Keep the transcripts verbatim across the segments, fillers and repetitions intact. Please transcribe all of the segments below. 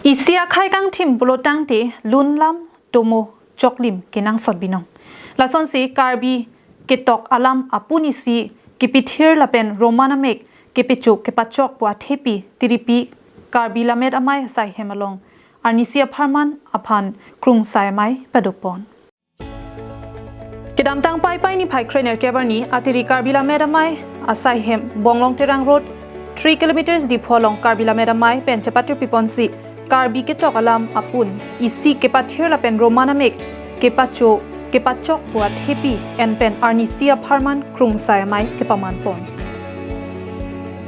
Isi akhei kangthim pulotangte lun lam tomo choklim kenangsot binong. Lasonsi Karbi ketok alam apun isi kepithir lapen Roman amek kepecho kepachok pu athepi tiripi Karbi Lammet Amei asaihem along arnisi apharman aphan Krungsai Amei padopon. Kedamtang Paipai niphai krenerkep arni atiri Karbi Lammet Amei asaihem Bonglong Terang Road three kilometers Diphu along Karbi Lammet Amei pen chepathupiponsi Karbi ketok alam apun isi kepathir lapen Roman amek kepacho kepachok pu athepi en pen arnisi apharman Krungsai Amei kepamanpon.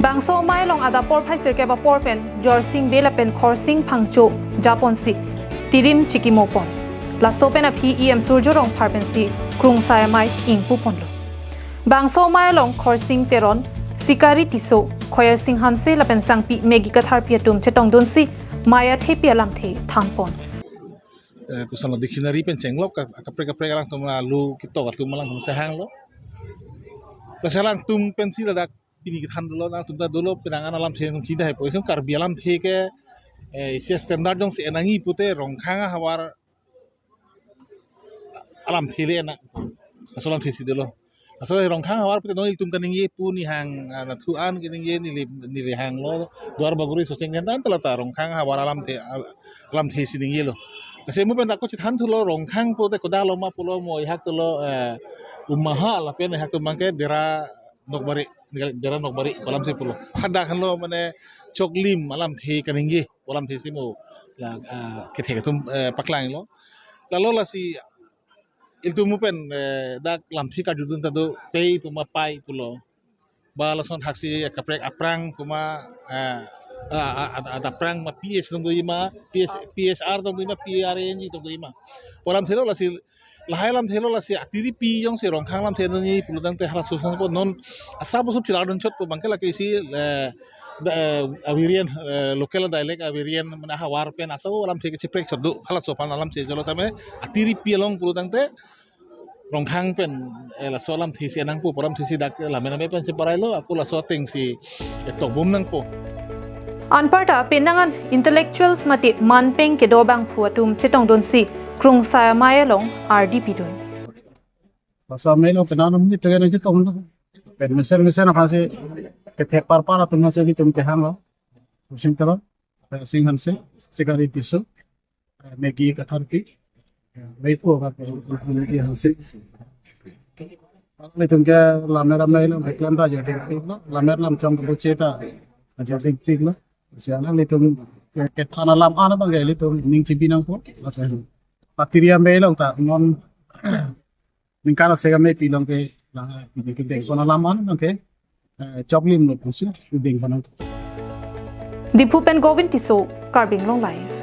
Bangso amei along adap porphai sirkep apor pen Jorsing Bey lapen Khorsing Phangcho japonsi tirim chikimopon. Laso pen aphi E M Surjo Rongphar pensi Krungsai Amei ingpuponlo. Bangso amei along Khorsing Teron, Sikari Tisso, Khoyelsing Hanse lapen sangpi Maggie Katharpi atum chetongdunsi mei athepi alamthe thanpon. Eh, koson lo dictionary pen chenglok ka, kaprek kaprek alangtum alu ketok atum alangtum sehanglo. Lasi alangtum pensi ladak pini kethan dolo, nangtum ta dolo penang an alamthe nangtum chinidahai po. Itum Karbi alamthe ke, eh, isi standard jongsi en nangji pute Rongkhang ahavar alamthe le en nang. Laso alamthe si dolo. Laso Rongkhang ahavar pute non ilitum kaningje pu nihang, ah, nathu an kaningje neli, neli hanglo. Duar Bagori Socheng den tan tala ta Rongkhang ahavar alamthe, ah, alamthe si ningjelo. Lasi mo pen ako chethanthulo Rongkhang pute kodak loma pulo mo ihak dolo, eh, Umhaha lapen ihak atum abangke Dera Nokbari, Dera Nokbari pu alamsi pulo. Hadak henlo mane choklim alamthe kaningje pu alamthe si mo la, ah, kethek atum, eh, paklanglo. Lalo lasi ilitum mo pen, eh, dak lamthe karjudun ta do pei puma pai pulo. Ba lason thaksi kaprek aphrang puma, eh, ah, ah, ah, ah, aphrang ma P H tongdoji ma, P H, P H R tongdoji ma, P R A N G tongdoji ma. Pu alamthelo lasi lahai alamthelo lasi atiripi jongsi Rongkhang alamthe nangji pulotangte halaso sangpo non asap usup chilardun chot pu abangke lake isi, eh, da-, eh, a-variant, eh, local dialect a-variant mane ahavar pen aso alamthe kacheprek chot do halaso aphan alamthe jolo tame atiripi along pulotangte Rongkhang pen, eh, laso alamthe si nangpo pu alamthe si dak Lammet Amei pen si parailo ako laso atengsi, eh, tokbom nangpo. Anparta penang an intellectuals mate manpeng kedo abangphu atum chetongdunsi Krungsai Amei along ardi pidun. Laso amei along penang an amonit toke nangchetonglo. Pen mesen mesen aphansi kethek parpar atum aphansi ilitum kehanglo. Khorsing Teron, Khoyelsing Hanse, Sikari Tisso, eh, Maggie Katharpi, eh, Meipo ka, eh, Maggie Hanse. Alanglitum ke Lammet Amei along keklem ta joding piklo, Lammet alam chong kebuche ta joding piklo. Lasi alanglitum ke, kethan alam an abangke ilitum ning chibi nangpo. Atiri amei along ta non ningkan asek amei pi along ke, la, kedengpon alam an abangke, eh, choklimlo pusi dengpon nang. Diphu pen Govind Tisso, Karbi Anglong Live.